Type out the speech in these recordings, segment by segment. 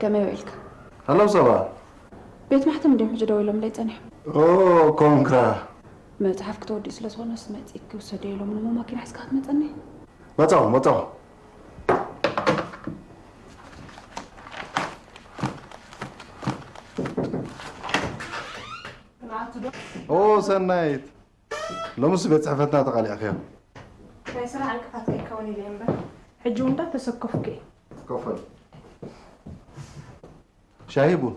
ከመይ ውዒልካ? ሃለው ሳባ። ቤት ማሕተም እንድዮም ሕጂ ደዊሎምለይ ጸኒሖም። ኦ ኮንካ። መጽሓፍ ክተወዲኡ ስለ ዝኾነስ መጺእኪ ውሰድዮ ኢሎምኒ እሞ ማኪና ሒዝካ ክትመጸኒ። መጻኹ መጻኹ። ንኣቱ ዶ? ኦ ሰናይት። ሎምስ ቤት ጽሕፈትና ተቓሊዕኽዮ። ናይ ስራሕ ዕንቅፋት ከይከውን ኢለ እምበር ሕጂ እውን እንዳተሰከፍኩ እየ። ኮፈል። ሻሂ ቡን።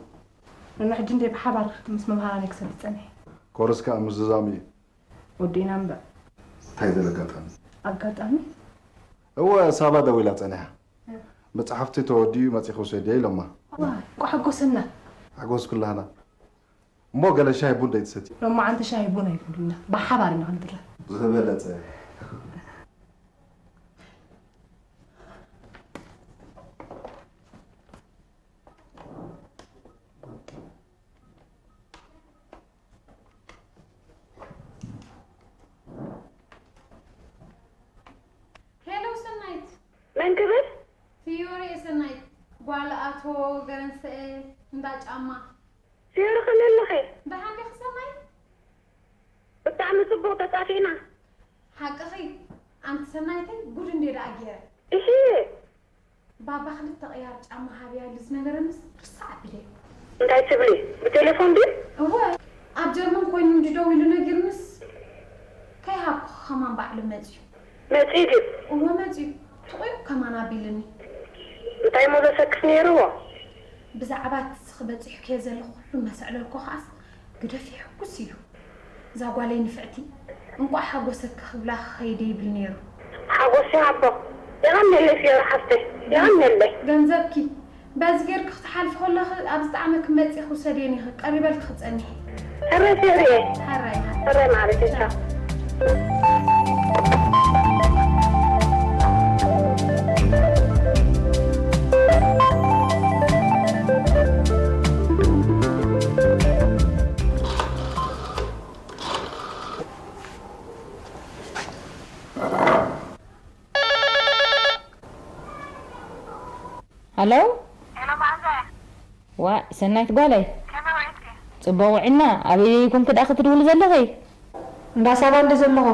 ንሕጂ እንደ ብሓባር ምስ መምሃራን ክሰቲ ጸኒሐ። ኮርስ ከኣ ምዝዛሙ እዩ። ወዲእና እምበር። እንታይ ዘለ ኣጋጣሚ? ኣጋጣሚ? እወ ሳባ ደዊላ ጸኒሓ። መጽሓፍቲ ተወዲኡ መጺኹ ውሰድዮ ኢሎማ። ዋይ፣ እንኳዕ ሓጎሰና። ሓጎስ ኩላህና። እሞ ገለ ሻሂ ቡን ደይትሰትዩ? ሎማዓንቲ ሻሂ ቡን ኣይብሉና። ብሓባር ኢና ክንድረ። ዝበለጸ። ሄሎ ሰናይት። መን ክብል? ፍዮሪ እየ ሰናይት። ጓል ኣቶ ገረንሰኤ እንዳ ጫማ። ፍዮሪ ከመይ ኣለኺ? ደሓን ዲኺ ሰናይት? ብጣዕሚ ጽቡቕ ተጻፊእና። ሓቅኺ ኣንቲ ሰናይተይ ጉድ እንድየ ደኣ ገይረ። እሂ። ባባ ክልተ ቅያር ጫማ ሃብያ ኢሉ ዝነገረንስ ርስዕ ኣቢለዮ። እንታይ ትብሊ? ብቴሌፎን ድዩ? እወ ኣብ ጀርመን ኮይኑ እንድዩ ደዊሉ ነጊሩንስ ከይሃብኩኺ ከማን ባዕሉ መጽዩ። መጽዩ ድዩ? እወ መጽዩ። ትቑዩ ከማን ኣቢሉኒ። እንታይ እሞ ዘሰክፍ ነይርዎ? ብዛዕባ እቲ ንስኺ በጺሑክዮ ዘለኺ ኩሉ እናሰዕለልኩ ከኣስ ግደፊ ሕጉስ ኢሉ። እዛ ጓለይ ንፍዕቲ እንቋዕ ሓጎሰኪ ክብላ ክኸይደ ይብል ነይሩ። ሓጎስ ይሃቦ። የቐንየለይ ፍዮሪ ሓፍተይ፣ የቐንየለይ። ገንዘብኪ በዚ ጌርኪ ክትሓልፊ ከለኺ ኣብ ዝጠዓመኪ መጺኺ ውሰድየን ኢኺ፣ ቀሪበልኪ ክጸንሕ እየ። ሕራይ ፍዮሪየ። ሕራይ። ሕራይ ማዕረይ፣ ቻው። ሃሎ። ሄሎ መዓዛ። ዋእ ሰናይት ጓለይ። ከመይ ውዒልኪ? ጽቡቕ ውዒልና። ኣበይ ኮንኪ ደኣ ክትድውሊ ዘለኺ? እንዳ ሳባ እንደ ዘለኹ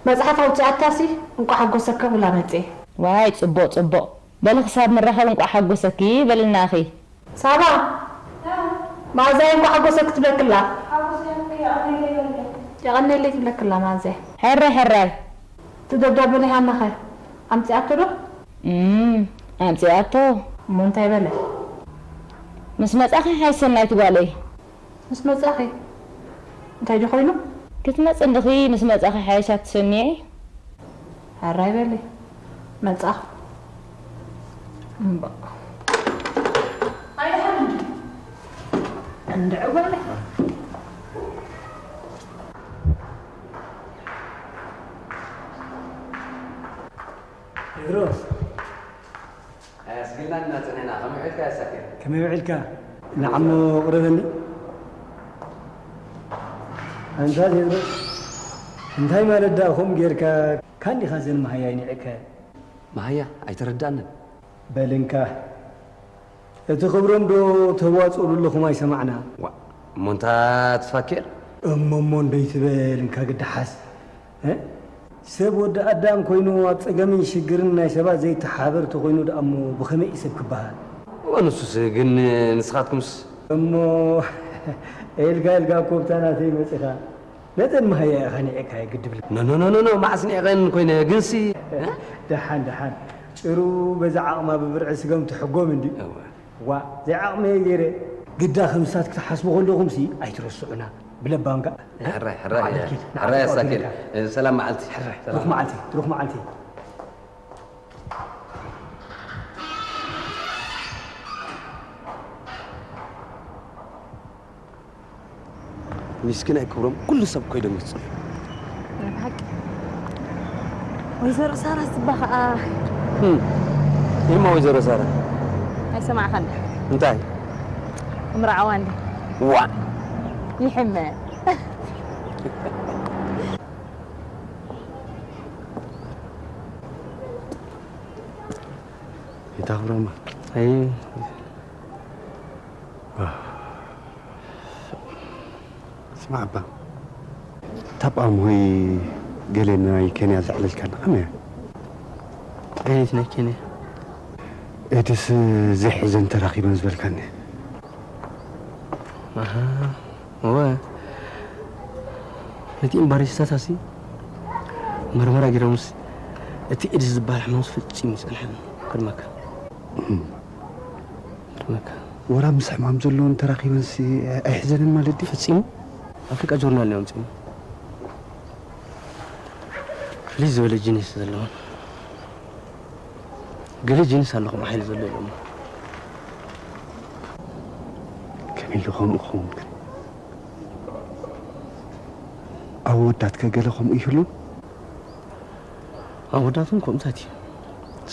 መጽሓፍ ኣውጺኣታሲ እንቋዕ ሓጎሰካ ብላ መጽኤ። ዋይ ጽቡቕ ጽቡቕ። በሊ ክሳብ ንራኸብ እንቋዕ ሓጎሰኪ በልናኺ። ሳባ መኣዛይ እንኳ ሓጎሰ ክትብለክላ የቐነለይ ትብለክላ መኣዛይ። ሕራይ ሕራይ። እቲ ደብዳበ ናይ ሃናኸ ኣምፂኣቶ ዶ? እም ኣምፂኣቶ። እሞ እንታይ በለ? ምስ መፃኺ ሓይሽ ሰናይት ጓለይ። ምስ መፃኺ እንታይ ዶ ኮይኑ? ክትመፂ እንድኺ ምስ መፃኺ ሓይሽ ኣቲ ሰኒየ። ሕራይ በሊ መጻኹ። እምባ ኣይደሓን እንዲ እንድዒ ጓለ። ቴድሮስ ኣያስግልና ኢና ጸኒሕና። ከመይ ውዒልካ ኣያሳኪር? ከመይ ውዒልካ? ንዓሞ ቅረበኒ። ኣንታ ቴድሮስ እንታይ ማለት ደኣ ከምኡ ጌርካ? ካን ዲኻ ዘን መሃያ ይንዕቀ? መሃያ ኣይተረዳንን። በል እንካ እቲ ክብሮም ዶ ተዋጽኡሉ ኣለኹም ኣይሰማዕና። ዋእ እሞ እንታ ትፋኬር? እሞ እሞ እንዶ ይትበል እንካ ግዲ ሓስ እ ሰብ ወዲ ኣዳም ኮይኑ ኣብ ጸገምን ሽግርን ናይ ሰባት ዘይተሓባበር ተኾይኑ ደኣ እሞ ብኸመይ እዩ ሰብ ክበሃል? እወ ንሱስ ግን ንስኻትኩምስ? እሞ ኤልጋ ኤልጋ እኮ ብታ ናተይ መጺኻ ነተን መሃያ ኢኻ ኒዒካየ ግድብል። ኖ ኖ ኖ ኖ መዓስ ኒዕቐን ኮይነ ግንሲ ደሓን ደሓን ጭሩ በዛ ዓቕማ ብብርዒ ስገም ትሕጎም እንድዩ። ዋ ዘይዓቕመየ ገይረ ግዳ ከምሳት ክትሓስቡ ከለኹምሲ ኣይትረስዑና ብለባምካ። ሕራይ ሕራይ ሕራይ ኣሳኪር ሰላም መዓልቲ። ሩኽ መዓልቲ ሩኽ መዓልቲ። ሚስኪናይ ክብሮም ኩሉ ሰብ ኮይዶም ይፅሉ። ናይ ብሓቂ ወይዘሮ ሳራ ዝባ ከዓ እማ ወይዘሮ ሳራ ኣይሰማዕኻን እንታይ ክምርዓዋ እንዲ ዋ ይሕመ ይታኽብሮማ ኣይ ማዕባ፣ ታብ ኣምሆይ ገለ ናይ ኬንያ ዘዕለልካኒ ከመይ እያ? ዓይነት ናይ ኬንያ? ኤድስ ዘይሕዘን ተራኺበን ዝበልካኒ። ኣሃ፣ እወ። ነቲ ኤምባሲታት ኣሲ መርመራ ገይሮምስ እቲ ኤድስ ዝበሃል ሕማምስ ፈጺሙ ይጸንሐን። ክድመካ። ክድመካ። ወላ ምስ ሕማም ዘለዎን ተራኺበንሲ ኣይሕዘንን ማለት ድዩ? ፈጺሙ ኣፍሪቃ ጆርናል እዮም ኣምጺኦም። ፍልይ ዝበለ ጂንስ ዘለዎን ገለ ጂንስ ኣሎ ከምኡ ሓይሊ ዘሎ ኢሎሞ። ከመይ ኢሉ ከምኡ ክኸውን ግን? ኣወዳት ከ ገለ ከምኡ ይህሉ? ኣወዳት እውን ከምኡታት እዩ።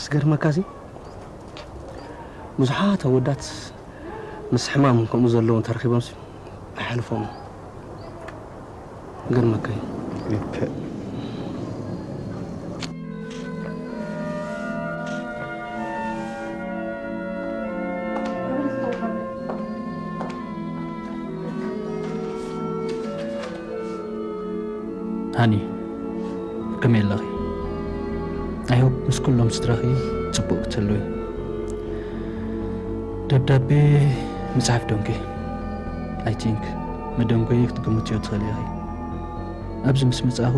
ዝገርመካሲ ብዙሓት ኣወዳት ምስ ሕማም ከምኡ ዘለዎም ተረኺቦምሲ ኣይሓልፎምን። ይገርመካ እዩ። ልክዕ። ሃኒ፣ ከመይ ኣለኺ? I hope ምስ ኩሎም ስድራኺ ጽቡቕ ክትህልዊ። ደብዳቤ ምጽሓፍ ዶንኪ? I think መደንጎዪ ክትግምትዮ ትኽእሊ ኢኺ። ኣብዚ ምስ መጻእኹ፣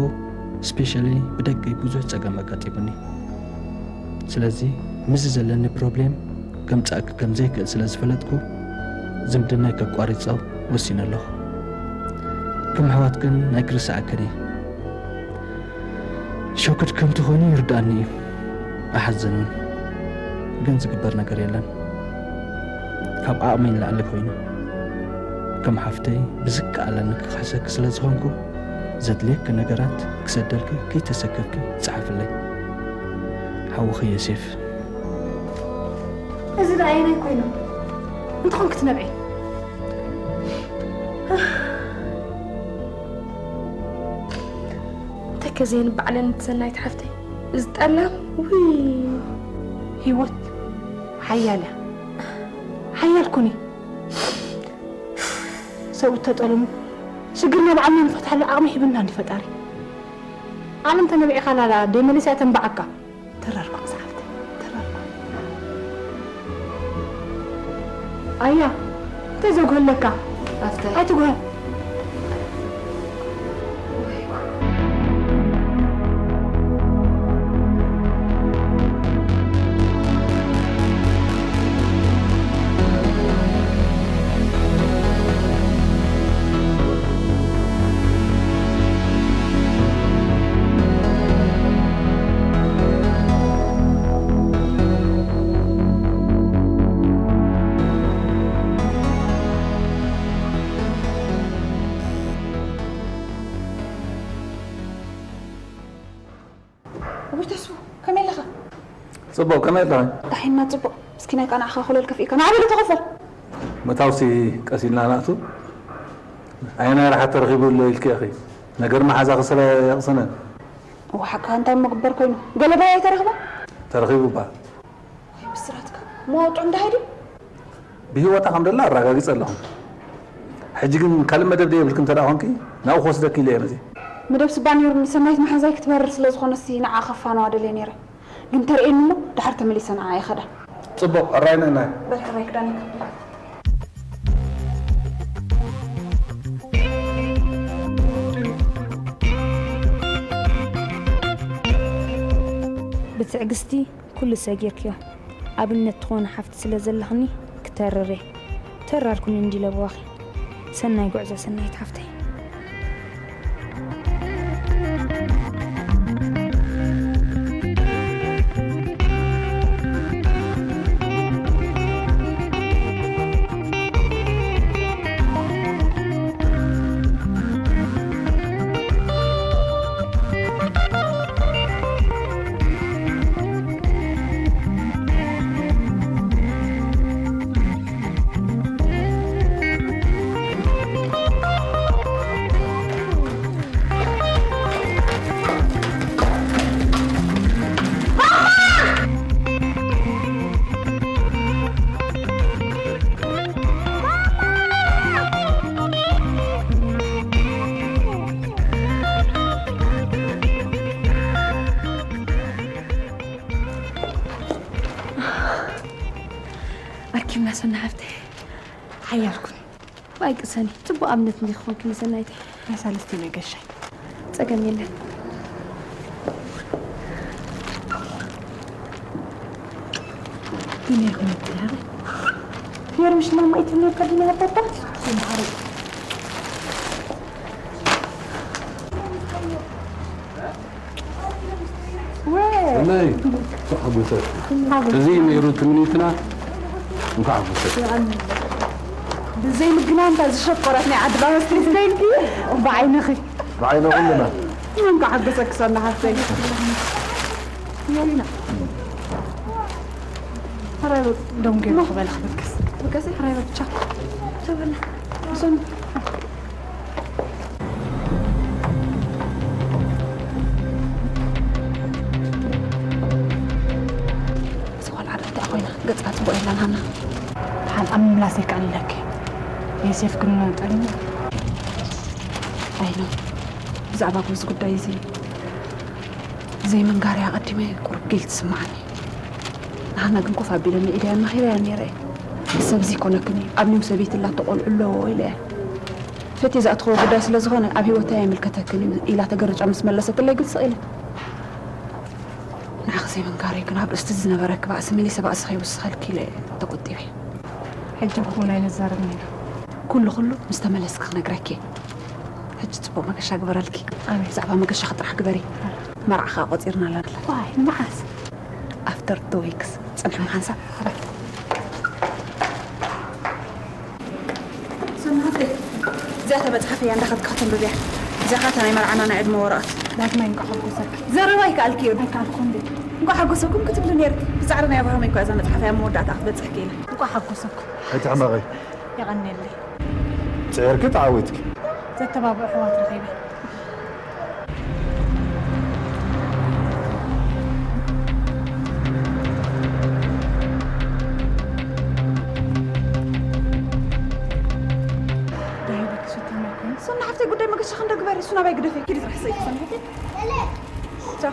ስፔሻሊ ብደቀይ ብዙሕ ጸገም ኣጋጢሙኒ። ስለዚ ምስዚ ዘለኒ ፕሮብሌም ከምጽኣኪ ከም ዘይክእል ስለ ዝፈለጥኩ፣ ዝምድናይ ከቋርጾ ወሲነ ኣለኹ። ከም ኣሕዋት ግን ኣይክርስዓክን እየ። ሾክድ ከም ትኾኒ ይርድኣኒ እዩ። እሓዝን እውን። ግን ዝግበር ነገር የለን። ካብ ዓቕመይ ንላዕሊ ኮይኑ። ከም ሓፍተይ ብዝከኣለኒ ክኽሕሰኪ ስለ ዝኾንኩ፣ ዘድልየኪ ነገራት ክሰደልኪ ከይተሰከፍኪ ጸሓፍለይ። ሓውኺ ዮሴፍ። እዚ ደኣ ኣየናይ ኮይኑ? እንተኾን ክትነብዒ። እንታይ ከዘየን ባዕለን እቲ ሰናይት ሓፍተይ። እዚ ጠላም፣ ውይ። ህይወት ሓያል እያ። ሓያል ኩኒ። ሰብኡት ተጠልሙ። ሽግርና ባዕልና ንፈትሓሉ ዓቕሚ ሂብና እንዲ ፈጣሪ። ዓለም ተነቢዕካ ላላ ደይ መሊሳ እያ ተንባዓካ። ተራርኩም ሰዓብቲ፣ ተራርኩም። ኣያ፣ እንታይ ዘጉህለካ? ኣፍታይ። ኣይትጉሀ። ውይ ተስፉ፣ ከመይ ኣለኻ? ጽቡቕ፣ ከመይ ኣለኺ? ዳሒንና ጽቡቕ። እስኪ ናይ ቃናዕኻ ኮለል ከፊእካ ንዓ በሉ ተኸፈል። ምእታውሲ ቀስ ኢልና ንኣቱ። ኣየናይ ርሓት ተረኺቡ ኣሎ ኢልኪ ኢኺ? ነገር መሓዛኺ ስለ የቕስነን። እወ ሓቅኻ፣ እንታይ እሞ ክግበር ኮይኑ? ገለ ባይ ኣይተረኽበን? ተረኺቡ እባ። ወይ ብስራትካ፣ መዋጥዑ እንዳሃይ ድዩ? ብህይወታ ከም ደላ ኣረጋጊጸ ኣለኹ። ሕጂ ግን ካልእ መደብ ደየብልኪ እንተ ደኣ ኾንኪ፣ ናብኡ ክወስደኪ ኢለ እየ መጺእ። መደብ ስባ ነይሩኒ፣ ሰናይት መሓዛይ ክትበርር ስለ ዝኾነሲ ንዓ ከፋንዋ ደልየ ነይረ። ግን ተርእየኒ እሞ፣ ድሓር ተመሊሰ ንዓ ይኸዳ። ጽቡቕ፣ ኣራይና ኢና። በል ሕራይ ክዳነይ ክብል። ብትዕግስቲ ኩሉ ሰጊርክዮ። ኣብነት ትኾኒ ሓፍቲ ስለ ዘለኽኒ ክተርር እየ። ተራርኩኒ እንዲ ለበዋኺ። ሰናይ ጉዕዞ ሰናይት ሓፍተይ። ሰና ሓፍተይ፣ ሓያል ኩኒ። ዋይ ቅሰኒ፣ ጽቡቕ ኣብነት እንዲኺ ኮንክኒ ሰናይተይ። ናይ ሳልስቲ መገሻ። ጸገም የለን። ዱንያ ክመትላለ። ፊየር ምሽ ማማ ኢትኒ ከዲና ያበባ። ወይ። እነይ፣ እንኳዕ ሓጎሰኪ። እዚ ነይሩ ትምኒትና፣ እንኳዕ ሓጎሰኪ። ብዘይ ምግናን እታ ዝሸኮረት ናይ ዓድና መስተ ይስተይልኪ። ብዓይንኺ። ብዓይኒ ኩልና። እንኳዕ ሓጎሰኪ ሰና ሓፍተይ። የልና። ሕራይ በል። ደንጉ እሞ። ክበል ክብከስ። ብከሰ ሕራይ በል ብቻ። ተበላ። እዞም። እዚ ቆልዓ ዶ እንታይ ኮይና? ገጻ ጽቡቕ የላን ሃና። ደሓን ኣብ ምምላስ ይከኣለኪ። ዮሴፍ ግን ጠሊሙ። ኣይኖ። ብዛዕባ እዚ ጉዳይ እዚ ዘይምንጋርያ ኣቐዲመ ቁሩብ ጊልት ትስምዓኒ። ንሃና ግን ኮፍ ኣቢለ ንኢደያ መኺረያ ነይረ። ሰብ እዚ ይኮነክን እዩ። ኣብ ኒው ሰበይቲ ኣላቶ ቆልዑ ኣለዎ ኢለ እየ። ፈትየ ዝኣትኽዎ ጉዳይ ስለ ዝኾነ ኣብ ህይወተይ ኣይምልከተክን እዩ ኢላ ተገርጫ ምስ መለሰትለይ ግን ስቕ ኢለ። ንዓኺ ዘይምንጋረይ ግን ኣብ ርእስቲ ዝነበረኪ ባእሲ መሊሰ ባእሲ ከይውስኸልኪ ኢለ ተቆጢበ። ሕጂ ብኹም ናይ ንዛረብ ነይና። ኩሉ ኩሉ ምስ ተመለስኪ ክነግረኪ እየ። ሕጂ ጽቡቕ መገሻ ግበረልኪ። ኣሜን። ብዛዕባ መገሻኺ ጥራሕ ግበሪ። ኣሜን። መርዓ ኸኣ ቆጺርና ኣለና። ዋይ፣ መዓስ? ኣፍተር ቱ ዊክስ። ጽንሒ ምሓንሳብ። ሰናተይ፣ እዚኣ እታ መጽሓፍ እያ፣ እንዳኸድካ ከተንብብያ። እዚኣ ኸኣ እታ ናይ መርዓና ናይ ዕድመ ወረቐት። ዳግማይ እንቋዕ ሓጎሰካ። ዘረባ ኣይከኣልክዮን። ኣይከኣልኩን ድየ? እንቋዕ ሓጎሰኩም ክትብሊ ነይርኪ። ብጻዕሪ ናይ ኣብርሃመይ እኳ እዛ መጽሓፍ እያ ኣብ መወዳእታ ክትበጽሕ ክኢላ። እንቋዕ ሓጎሰኩም። ኣይትሕመቒ። የቐንየለይ። ጽዒርኪ ተዓዊትኪ። ዘተባብዑ ኣሕዋት ረኺበ። ዳሂበኪ ሽታ ማይ ኮይኑ። ሰና ሓፍተይ ጉዳይ መገሻ ክንዶ ግበሪ፣ እሱ ናባይ ግደፊ። ኪዲ ጥራሕ ሰይ ሰና ሓፍተይ። ቻው።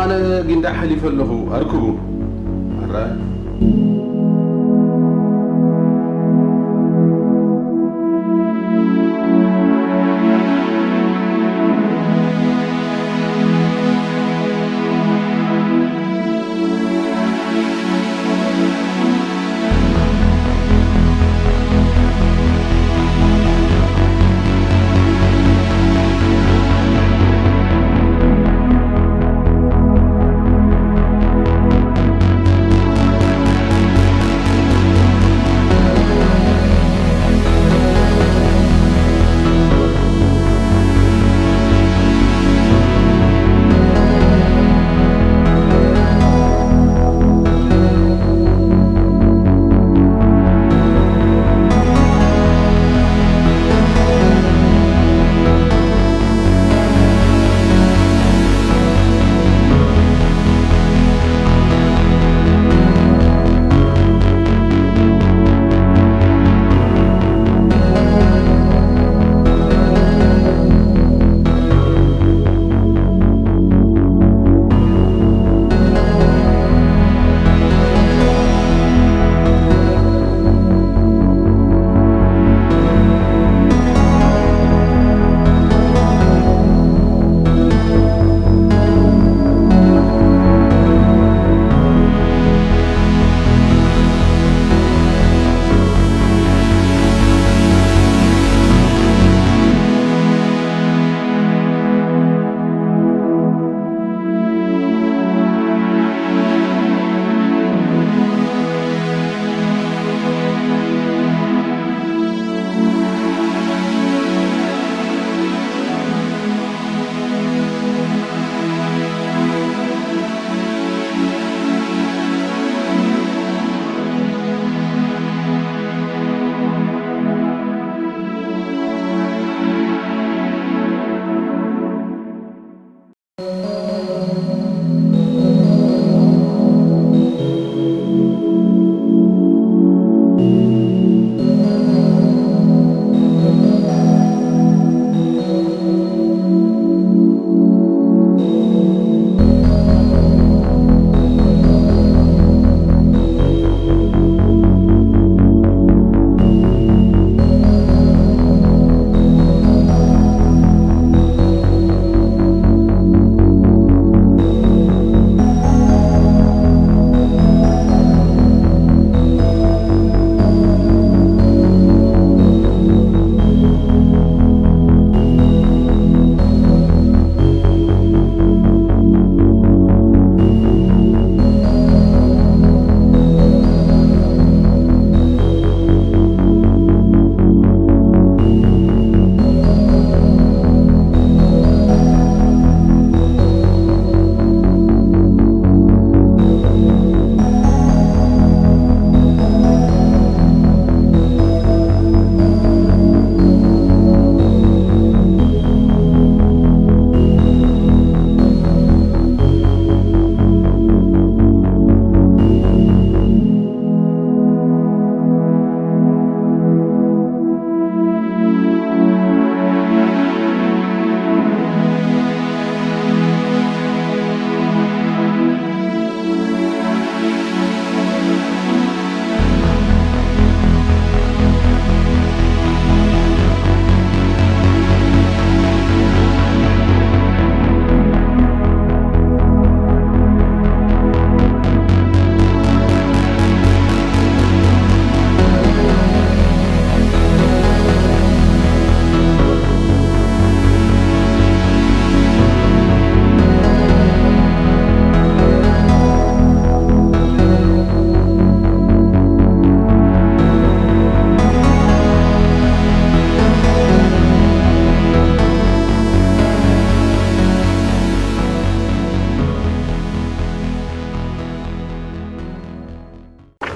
ኣነ ጊንዳዕ ሓሊፈ ኣለኹ፣ ኣርክቡ። ኣራይ።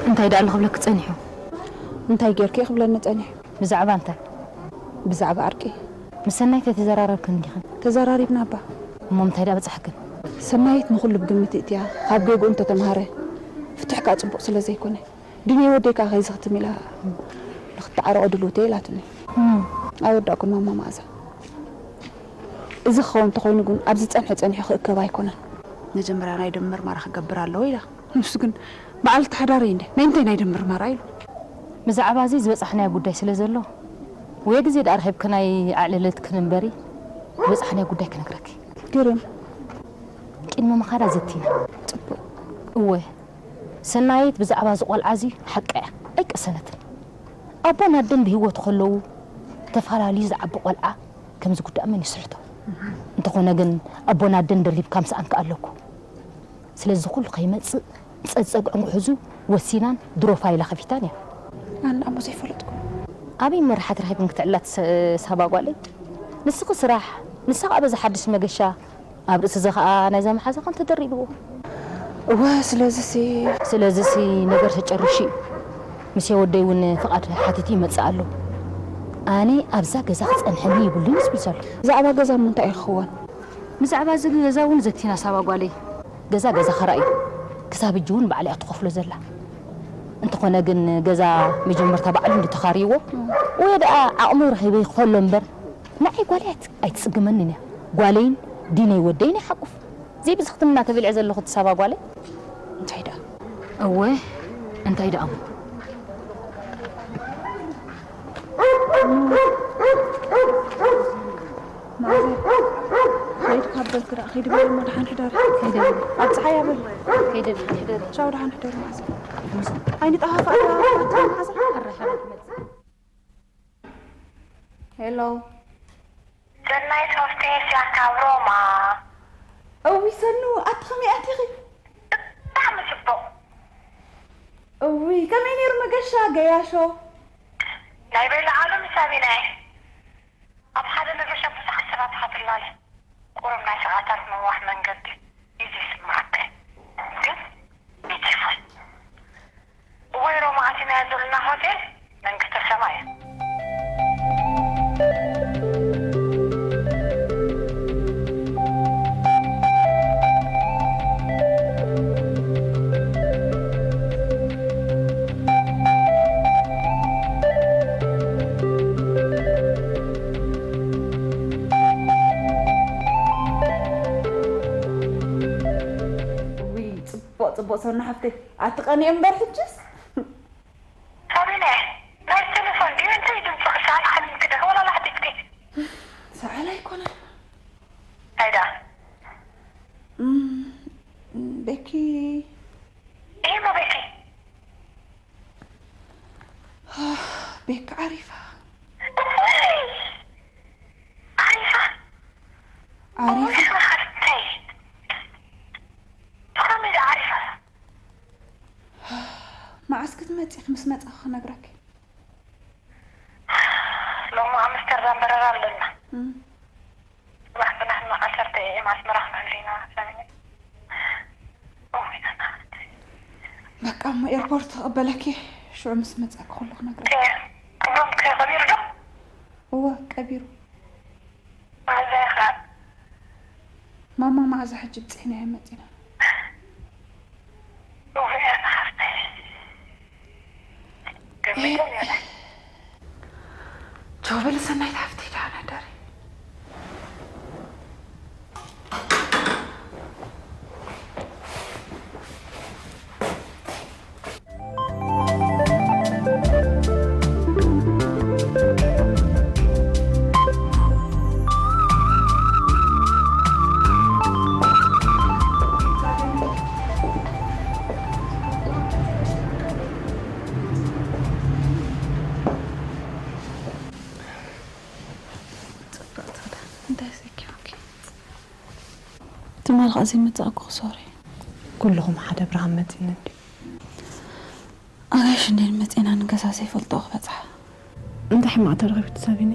እንታይ ደኣ ኣሎ ክብለኪ ጸኒሑ? እንታይ ጌርኪ ክብለኒ ጸኒሑ? ብዛዕባ እንታይ? ብዛዕባ ዓርቂ። ምስ ሰናይት ኣይተዘራረብክን ዲኽን? ተዘራሪብና እባ። እሞ ምንታይ ደኣ በጻሕክን? ሰናይት ንኹሉ ብግምት እትያ፣ ካብ ጌግኡ እንተተምሃረ፣ ፍትሕ ከኣ ጽቡቕ ስለ ዘይኮነ። ድንየ ወደይ ከኣ ከይዚ ክትም ኢላ ንክትዓረቖ ድልውቲ እየ ኢላትኒ። እም። ኣይወዳእኩን ማማ መኣዛ። እዚ ክኸውን እንተኾይኑ ግን ኣብዚ ጸንሐ ጸኒሑ ክእከብ ኣይኮነን። መጀመርያ ናይ ደም ምርመራ ክገብር ኣለዎ ኢላ። ንሱ ግን በዓል ተሓዳሪ እንደ ናይ እንታይ ናይ ደም ምርመራ ኢሉ። ብዛዕባ እዚ ዝበጻሕናዮ ጉዳይ ስለ ዘሎ፣ ወይ ግዜ ደኣ ረኺብክናይ ኣዕልልትክን እምበሪ፣ ዝበጻሕናዮ ጉዳይ ክነግረኪ። ገርም። ቅድሚ ምኻዳ ዘቲና። ጽቡቕ። እወ፣ ሰናይት ብዛዕባ እዚ ቆልዓ እዚ ሓቃ እያ፣ ኣይቀሰነትን። ኣቦን ኣደን ብህይወት ከለዉ ተፈላለዩ ዝዓቢ ቆልዓ ከም ዝጉዳእ መን ይስሕቶ? እንተኾነ ግን ኣቦን ኣደን ደሪብካ ምስኣን ከኣለኩ። ስለዚ ኩሉ ከይመጽእ ጸጸግዕን ክሕዙ ወሲናን ድሮ ፋይላ ከፊታን እያ። ኣነ ኣሞ ዘይፈለጥኩ። ኣበይ መራሓት ረኺብን ክትዕላት ስ-፣ ሳባ ጓለይ? ንስኺ ስራሕ፣ ንሳ ከኣ በዚ ሓድሽ መገሻ፣ ኣብ ርእሲ እዚ ከኣ ናይዛ መሓዛ ከም ተደሪብዎ። እወ፣ ስለዚሲ ስለዚሲ ነገር ተጨርሹ እዩ። ምስ ወደይ እውን ፍቓድ ሓቲቱ ይመጽእ ኣሎ። ኣነ ኣብዛ ገዛ ክጸንሐኒ ይብሉን ዝብል ዘሎ። ብዛዕባ ገዛ እሞ እንታይ እዩ ክኸውን? ብዛዕባ እዚ ገዛ እውን ዘቲና ሳባ ጓለይ። ገዛ ገዛ ኸራይ እዩ። ክሳብ ሕጂ እውን ባዕላ እያ ትኸፍሎ ዘላ። እንተኾነ ግን ገዛ መጀመርታ ባዕሉ እንድተኻርይዎ፣ ወይ ደኣ ዓቕሙ ረኺበ ይኽፈሎ እምበር፣ ንዓይ ጓለይ ኣይት-፣ ኣይትጽግመንን እያ። ጓለይን ዲነይ ወደይን ይሓቁፍ። ዘይብዝኽትምና ተብልዐ ዘለኹ እቲ ሳባ ጓለይ። እንታይ ደኣ? እወ፣ እንታይ ደኣ እሞ? መዓዘ? ከይድ ካብ በልክ ደኣ፣ ከይድ በል እሞ ደሓን ሕደር። ከይደ በል። ኣብ ጸሓይ በል። ከይደ በል፣ ሕደር። ቻው፣ ደሓን ሕደር መዓዘ። ኣይንጠፋፋእ ደኣ፣ መዓዘ። ኣራኸበ ትመጽእ። ሄሎ። ሰናይት ሃፍተይ እያ ካብ ሮማ። እውይ ሰኑ፣ ኣቲ ከመይ ኣቲኺ? ብጣዕሚ ጽቡቕ። እውይ፣ ከመይ ነይሩ መገሻ ገያሾ? ናይ ቤላ ዓለም ሳቢና እየ። ኣብ ሓደ መገሻ ብዙሓት ሰባት ትኸትል ኣለ። ቁሩብ ናይ ሰዓታት ምንዋሕ መንገዲ እዩ ዝስምዓካ። ግን ቢዩቲፉል። እዋይ ሮማ ኣቲናያ ዘለና ሆቴል መንግስተ ሰማይ እያ። ውይ፣ ጽቡቕ፣ ጽቡቕ ሰኑ ሓፍተይ። ኣትቐንየ እምበር ሕጅስ። ሳቢነ፣ ናይ ቴሌፎን ድዩ? እንታይ ድምፅኺ? ሰኣል ሓሚምኪ ዶ? ወላ ላሕቲትኪ? ሰኣል ኣይኮነን። እንታይ ደኣ? እም፣ ቤኪ። ይሄ ሞ ቤኪ? ቤኪ ዓሪፋ። ዓሪፋ? ዓሪፋ። እውይ፣ ሓፍተይ። ብኸመይ ደኣ ዓሪፋ? መዓስ ክትመጺ? ምስ መጻኹ ክነግረኪ። ሎሚ ኣምስተርዳም በረራ ኣለና። እም። ጽባሕ ብናህና ዓሰርተ ኤ ኤም ኣስመራ ክንህሉ ኢና። ሰሚዒ? እውይ፣ ኣና። በቃ እሞ ኤርፖርት ክቕበለኪ፣ ሽዑ ምስ መጻእኪ ኩሉ ክነግረኪ። ከ-፣ ክብሮም ከ ቀቢሩ ዶ? እወ፣ ቀቢሩ። መዓዝ ኢኻ? ማማ መዓዝ ሕጂ ብጽሒናዮ መጺና። እውይ፣ ኣና ሓፍተይ። ገሚቶም ይሆናል። ቻው በሊ ሰናይት ሓፍተይ፣ ደህና ደሪ። ጽብቕቲ ክዳን እንታይ ሰኪሙኪ? ትማሊ ከኣ ዘይመጻእኩ ሶሪ። ኩልኹም ሓደ ብርሃን መጺኒ እንድዩ። ኣጋይሽ እንዴን መጺና ንገዛ ዘይፈልጦ ክበጽሓ። እንታይ ሕማቕ ተረኺቡ ትሳቢኒ?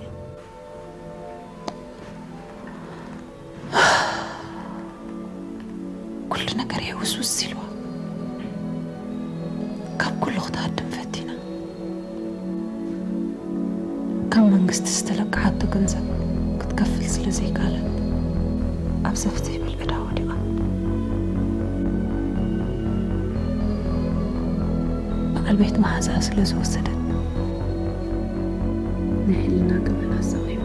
ኩሉ ነገር ሕውስውስ ኢልዋ። ካብ ኩሉ ክትሃድም ፈቲና። ካብ መንግስቲ ዝተለቅሓቶ ገንዘብ ክትከፍል ስለ ዘይከኣለት፣ ኣብ ሰፍሕ ዘይብል ዕዳ ወዲቓ። በዓል ቤት መሓዝኣ ስለ ዝወሰደት፣ ናይ ሕልና ገበን ኣሳቒዩ።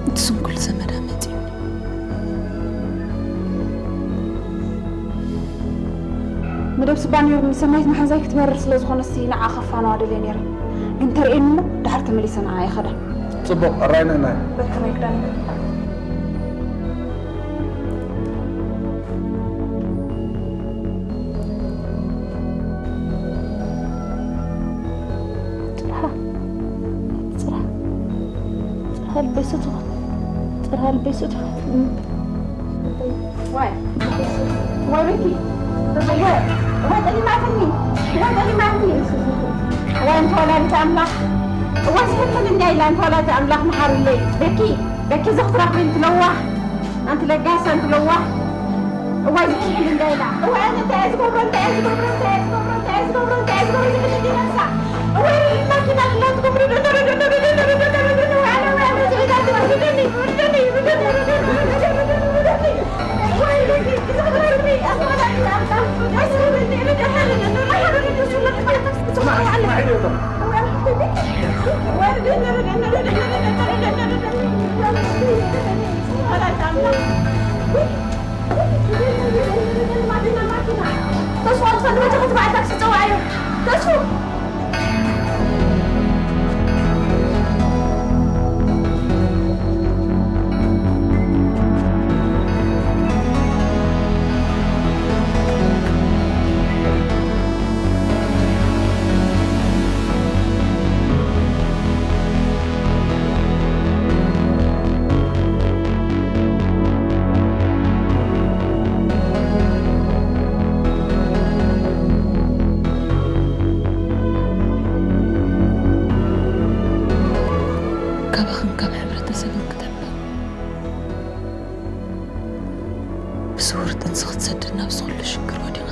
እቲ ስንኩል ዘመዳ መጺኡኒ። መደብ ስባ ነይሩ፣ ንሰናይት መሓዛይ ክትበርር ስለ ዝኾነሲ ንዓ ከፋንዋ ደልየ ነይረ። ግን ተርእየኒ እሞ ድሓር ተመሊሰ ንዓ ይኸዳ። ጽቡቕ፣ ኣራይ ንእናይ። በርከመይ ክዳን። ጽርሃ፣ ጽርሃ፣ ጽርሃ ልበይ ስቱኻ፣ ጽርሃ ልበይ ስቱኻ። ዋይ፣ ዋይ በኪ፣ ዋይ ጠሊማትኒ፣ ዋይ ጠሊማትኒ። ዋይ እንተ ወላዲት ኣምላኽ፣ ዋይ ዝሕልፍልኛ ኢላ እንተ ወላዲት ኣምላኽ መሓርለይ። በኪ፣ በኪ እዚ ክትረኽቢ እንትለዋህ፣ ኣንቲ ለጋስ፣ ኣንቲ ለዋህ። እዋይ ዝሕልፍልኛ ኢላ። እዋይ ኣነ እንታይ እየ ዝገብሮ፣ እንታይ እየ ዝገብሮ፣ እንታይ እየ ዝገብሮ፣ እንታይ እየ ዝገብሮ፣ እንታይ እየ ዝገብሮ፣ ዝሕልፍልኛ ኢላ። እዋይ ማኪና ክላትኩም ተስፋ፣ ተስፋ፣ ንመጀመርታ በዓል ታክሲ ጸውዓዮ። ተስፉ! ካባኽን ካብ ሕብረተሰብን ክተብእ ብስውር ጥንሲ ክትሰድድ ናብዚ ኩሉ ሽግር ወዲቓ።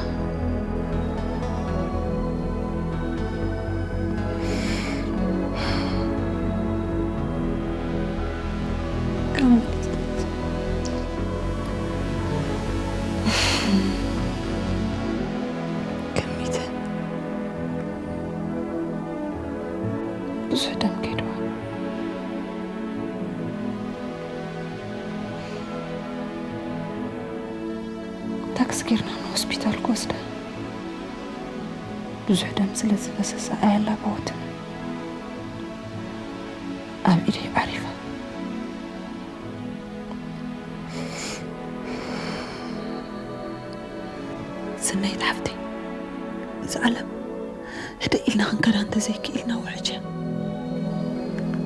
ከሚተ ብዙሕ ደም ከይድዋ። ታክሲ ጌርና ንሆስፒታል ክወስዳ። ብዙሕ ደም ስለ ዝፈሰሳ ኣየላበወትን። ኣብ ኢደይ ዓሪፋ። ሰናይት ሓፍተይ፣ እዚ ዓለም ህድእ ኢልና ክንከዳ እንተዘይክኢልና ውሕጅ እያ።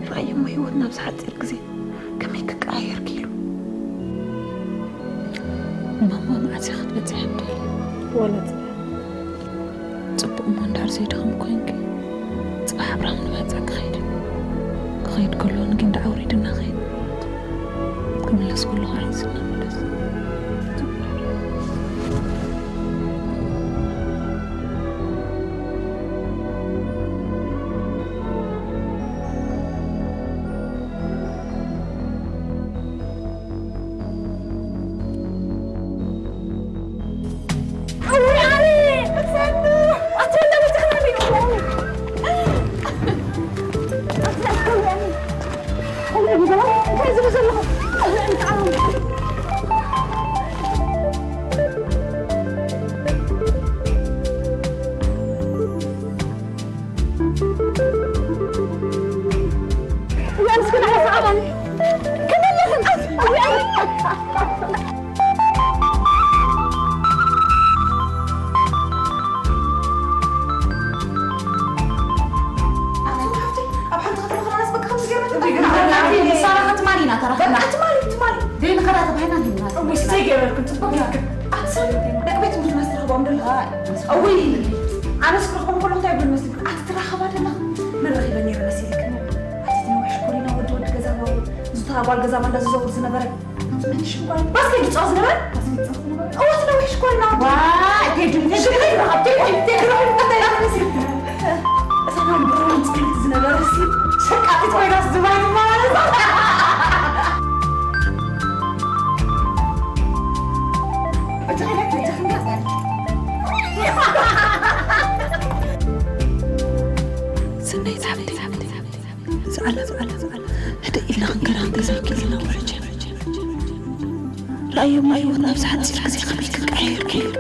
ርኣይ እሞ ህይወትና ኣብዚ ሓፂር ግዜ ከመይ ክቀያየር ክኢሉ። ማማ መዓስ ኢኺ ክትበፅሒ ዓዲ? ዋላ ፅባሕ። ፅቡቕ እሞ እንድሕር ዘይደኸም ኮይንኪ፣ ፅባሕ ኣብርሃም ንባፅዕ ክኸይድ እዩ። ክኸይድ ከሎ ንጊንዳ ኣውሪድና ኸይድ። ክምለስ ከሎ ከዓ ሒዝና ምለስ። ኣቲ፣ ሳራ ከትማሊ ኢና ተራኺብና። በቃ ትማሊ፣ ትማሊ። ዘይንኸዳ ተባሂልና እንዲና። እውይ፣ ዘይገበርክን፣ ጽቡቕ ጌርክን። ኣቲ፣ ሰብ ደቂ ቤት ትምህርትና ዝተረኸቦም ደለኹ። ኣይ፣ እውይ፣ ኣነስ ክረኽቦም ከለኹ እንታይ ይብል መስልክን? ኣቲ፣ ትራኸባ ደለኻ? መን ረኺበ ነይረ መሲልክን? ኣቲ፣ እቲ ነዊሕ ሽኮሪና ወዲ ወዲ ገዛ፣ ዝታ ጓል ገዛ ማንዳ ዝዘውር ዝነበረ። ባስኬት ይጻወት ዝነበረ? ባስኬት ይጻወት ዝነበረ? እወ፣ እቲ ነዊሕ ሽኮሪና። ዋይ፣ ቴዲ፣ ቴዲ፣ ቴዲ፣ ቴዲ፣ ቴዲ፣ ቴዲ፣ ቴዲ፣ እታ ናይ ብሩን ጽልምቲ ዝነበረ ሲ ሸቃጢት ኮይናስ ዝማይ ትመላለስ። ሰናይት ሓፍተይ፣ እዚ ዓለም ህድእ ኢልና ክንከዳ እንተዘይክኢልና ውሕጅ። ረኣዮም ህይወት ኣብዚ ሓፂር ግዜ ከመይ ክቀያየር ክኢሉ።